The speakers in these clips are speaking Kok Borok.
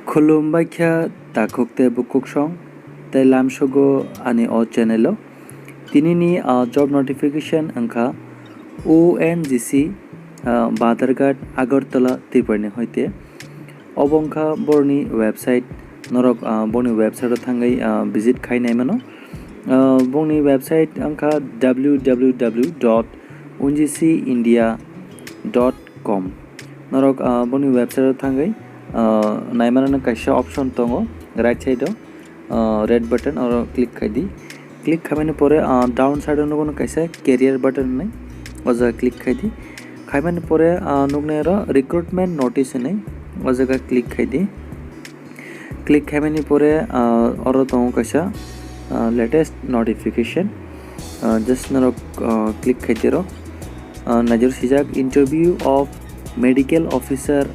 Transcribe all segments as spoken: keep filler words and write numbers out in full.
Khulumbai kha takhuk tei bukhuk song tei lamsogo ani o channel o. Tinini, ah, job notification wngkha O N G C, ah, Badharghat, Agartala, Tripura ni hoite. Obo wngkha boroni website, norok, ah, boni website o thangwi, ah, visit khai naimano. Ah, boni website wngkha W W W dot O N G C India dot com. Norok, ah, boni website o thangwi, ah, naimanano kaisa option tongo right side o, ah, red button, oro click khai di. Click khaimani pore, ah, down side o nugo kaisa career button hinwi, o jaga click khai di. Khaimani pore, ah, nuknai oro recruitment notice hinwi, o jaga click khai di. Click khaimani pore, ah, oro tongo kaisa, ah, latest notification. Ah, just norok, ah, click khai di oro. Ah, naijak swijak interview of medical officer,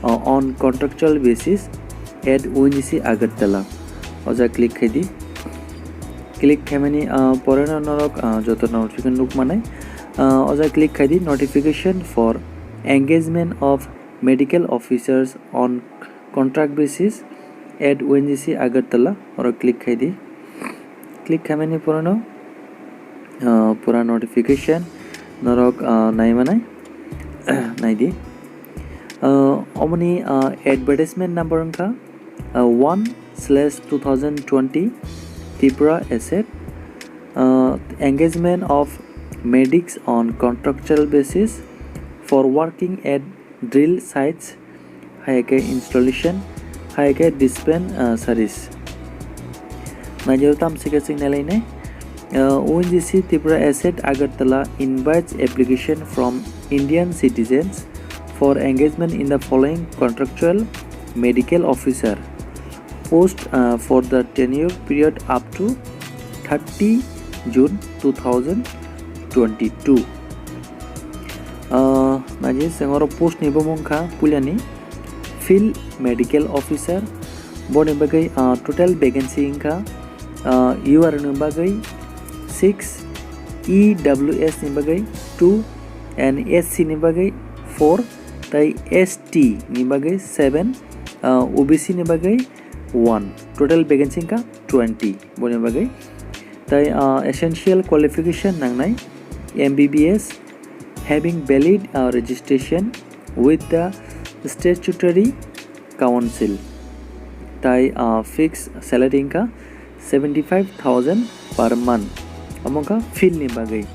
ah, on contractual basis at O N G C Agartala. O jaga click khai di. Click khaimani, ah, poreno norok, ah, joto notification nuk manai. Ah, o jaga click khai di, notification for engagement of medical officers on contract basis at O N G C Agartala, oro click khai di. Click khaimani poreno, ah, pura notification norok, ah, naimanai, nai di. Ah, omoni, ah, advertisement number wngkha, ah, one slash two thousand twenty Tripura asset, ah, engagement of medics on contractual basis for working at drill sites, hai khe installation, hai khe dispensaries. Naijak tamsike chwng nailainai. Uh, O N G C Tripura Asset Agartala invites application from Indian citizens for engagement in the following contractual medical officer post, uh, for the tenure period up to thirty June two thousand twenty-two. Uh, naji sengoro post ni bumung kha puilani field medical officer, boni bagwi, uh, total vacancy wngkha, uh, U R ni bagwi six, E W S ni bagwi two, and S C ni bagwi four, tai S T ni bagwi seven, uh, O B C ni bagwi one. Total vacancy wngkha twenty boni bagwi. Tai, uh, essential qualification nangnai M B B S having valid, uh, registration with the statutory council. Tai, uh, fixed salary wngkha seventy five thousand per month. Omo wngkha field ni bagwi.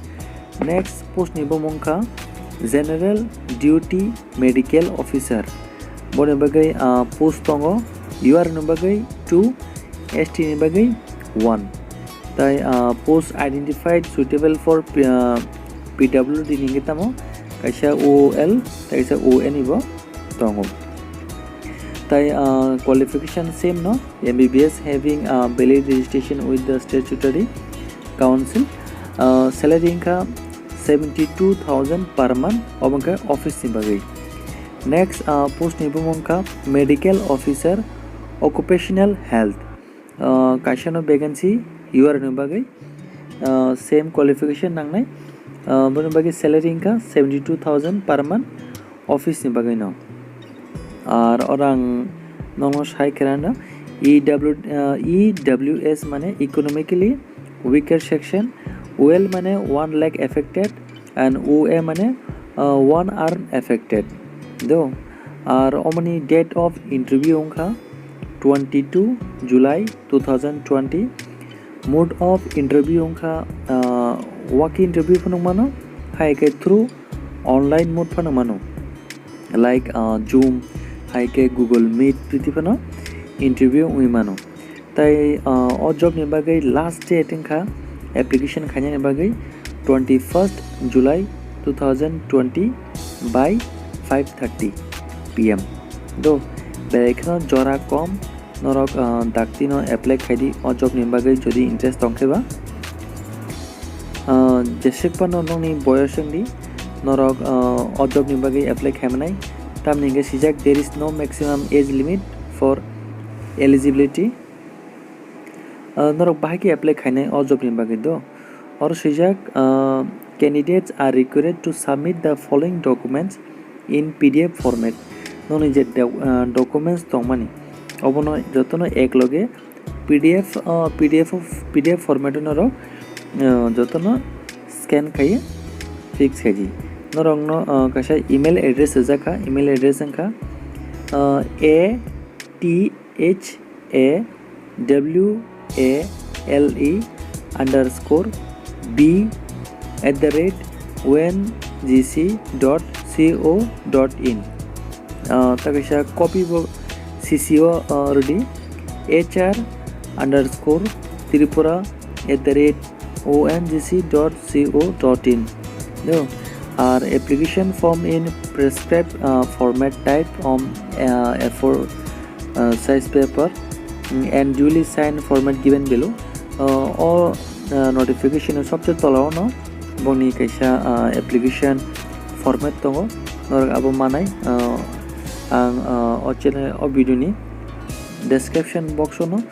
Next post ni bumung wngkha General Duty Medical Officer. Boni bagwi, ah, post tongo, U R ni bagwi two, S T ni bagwi one. Tai, ah, post identified suitable for, ah, P W D ni hwnkhe tamo kaisa O L, tai kaisa O N ni bo tongo. Tai, ah, qualification same no, M B B S having, ah, valid registration with the statutory council. Ah, salary wngkha seventy two thousand per month, obo wngkha office ni bagwi. Next, ah, post ni bumung wngkha medical officer, occupational health. Ah, kaisa no vacancy U R ni bagwi, ah, same qualification nangnai. Ah, boni bagwi salary wngkha seventy two thousand per month, office ni bagwi no. Ar oro ang nono sai khwlano, E W, ah, E W S mane economically weaker section, O L mane one lakh affected, and O A mane, uh, one arm affected. Do, ar omoni date of interview wngkha twenty two July two thousand twenty. Mode of interview wngkha, uh, walk-in interview phano mano, hai khe through online mode phano mano, like, uh, Zoom, hai khe Google Meet, twi phano interview wngwi mano. Tai, ah, o job ni bagwi last date wngkha application khainani bagwi twenty first July two thousand twenty by five thirty P M. Do, belai kheno jora kom norok, ah, dakti no apply khaidi o job ni bagwi jodi interest tongkhe ba. Ah, jeswk phano nokni boyos wngdi, norok, ah, o job ni bagwi apply khaimanai. Tamni hwnkhe swijak, "There is no maximum age limit for eligibility." Ah, norok bahai khe apply khainai o job ni bagwi do? Oro swijak, ah, "Candidates are required to submit the following documents in P D F format." Nokni je doc-, ah, documents tongmani, Obono jotono ek loge P D F, uh, P D F of, P D F format o norok, uh, jotono scan khaiye fix khaidi. Norokno, uh, kaisa email address rijak kha, email address wngkha, uh, A T H A W A L E underscore B at the rate O N G C dot C O dot in. Ah, ta kaisa copy bo C C o, ah, rwdi H R underscore Tripura at the rate O N G C dot C O dot in. No? Ar application form in prescribed, ah, format type on, ah, A four, ah, size paper, mm, and duly signed format given below. Ah, o, ah, notification o sobse tola o no boni kaisa, ah, application format tongo, norok abo manai, ah, ang, ah, o channel, o video ni description box o no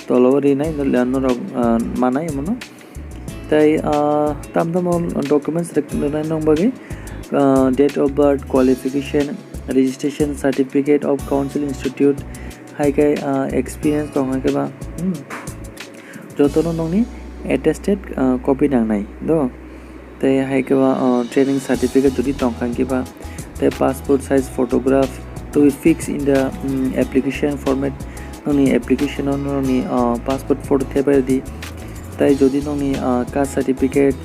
tola o rinai, norok, ah, manai omono. Tai, ah, tam tamo documents rwknai nong bagwi, ah, date of birth, qualification, registration certificate of council institute, hai khe, ah, experience tong hai khe ba, hmm, jotono nongni attested, ah, copy nangnai do. Tai hai khe ba, ah, training certificate jodi tong kha khe ba, tai passport size photograph to be fixed in the, mm, application format. Nongni application o nongni, ah, passport photo thepai di. Tai jodi nongni, ah, caste certificate,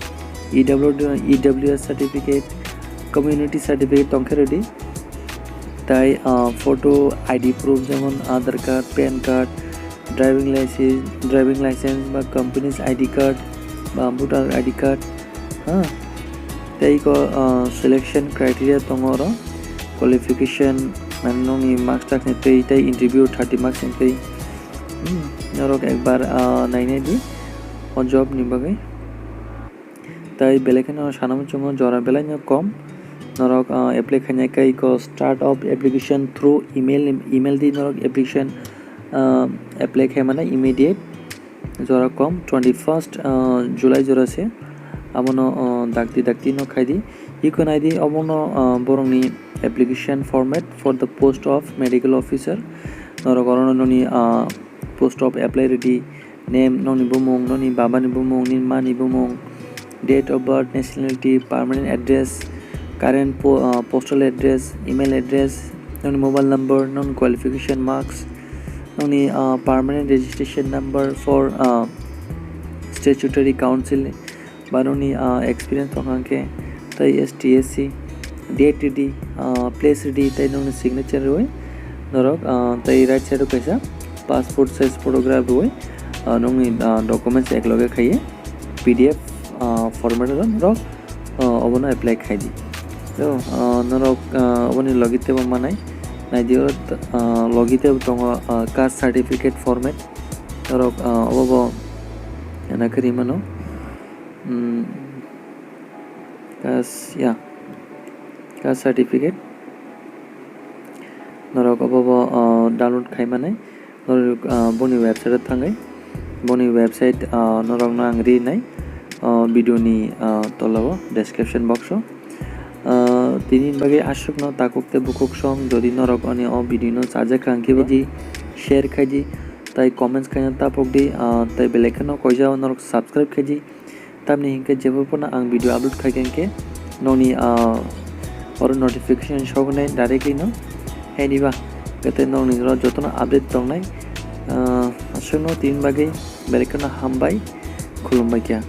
E W, E W S certificate, community certificate tong khe rwdi. Tai, ah, photo, I D proof jemon Aadhaar card, pan card, driving license, driving license ba company's I D card ba voter I D card, ha. Tei iko, ah, selection criteria tongo oro, qualification, mane nongni marks takni twi tei interview thirty marks ni twi. Hmm, norok ekbar, ah, nainai di o job ni bagwi. Tai belai kheno sana muchungo jora belai no kom. Norok, ah, apply khainai khe iko start of application through email, email di norok application, ah, apply khai mano immediate. Jora kom twenty first, ah, July jora se. Abono, ah, dakti dakti no khai di. Iko nai di obono, ah, borokni application format for the post of medical officer. Norok orono noni, ah, post of apply rwdi. Name, nongni bumung, nongni babani bumung, nini mani bumung, date of birth, nationality, permanent address, current po-, ah, postal address, email address, nongni mobile number, nongni qualification marks, nongni, ah, permanent registration number for, ah, statutory council, ba nongni, ah, experience tong kha khe, tei S T S C, date rwdi, ah, place rwdi, tei nongni signature rwui norok, ah, tei right side o kaisa passport size photograph rwui, ah, nongni, ah, documents ekloge khaiye P D F, ah, format o norok, ah, obono apply khai di. To, ah, norok, ah, oboni logi tebo manai, nai di oro, ah, logi tebo tongo, ah, caste certificate format, norok, ah, obo bo ena khe ri mano. Hmm, caste, ya, caste certificate. Norok obo bo, ah, download khai manai. Norok, ah, boni website o thangwi. Boni website, ah, norokno ang rinai, ah, video ni, ah, tola o description box o. Ah, tini bagwi aswkno takhuk tei bukhuk song, jodi norok ani o video no chajak kha hwnkhe di, share khai di, tai comments khaina tapok di, ah, tai belai kheno koija o norok subscribe khai di. Tamni hinkhe jebo phano ang video upload khai kha hinkhe nokni, ah, oro notification soknai directly no. Haini ba kete nokni oro jotono update tongnai. Ah, aswkno tini bagwi belai kheno hambai, khulumbai kha.